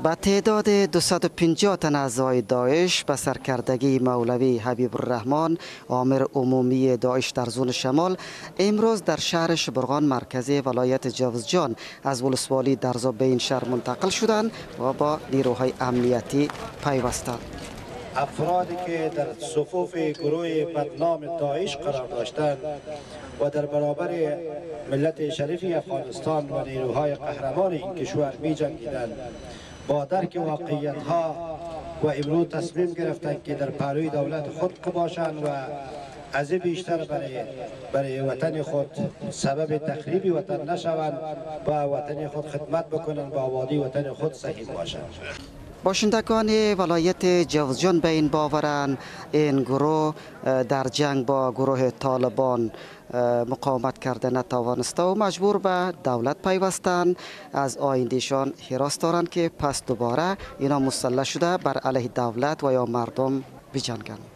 به تعداد 250 تن اعضای داعش به سرکردگی مولوی حبیب الرحمن، آمر عمومی داعش در زون شمال، امروز در شهر شبرغان، مرکز ولایت جوزجان، از ولسوالی درزاب به این شهر منتقل شدند و با نیروهای امنیتی پیوستند. افرادی که در صفوف گروه بدنام داعش قرار داشتند و در برابر ملت شریف افغانستان و نیروهای قهرمان این کشور می جنگیدند، با درک واقعیت ها و امروز تصمیم گرفتند که در پهلوی دولت خود باشند و از این بیشتر برای وطن خود سبب تخریب وطن نشوند و وطن خود خدمت بکنند و آبادی وطن خود سهیم باشند. باشندگان ولایت جوزجان به این باورند این گروه در جنگ با گروه طالبان مقاومت کرده نتوانسته و مجبور به دولت پیوستن. از آیندهشان حراس دارند که پس دوباره اینا مسلح شده بر علیه دولت و یا مردم بجنگند.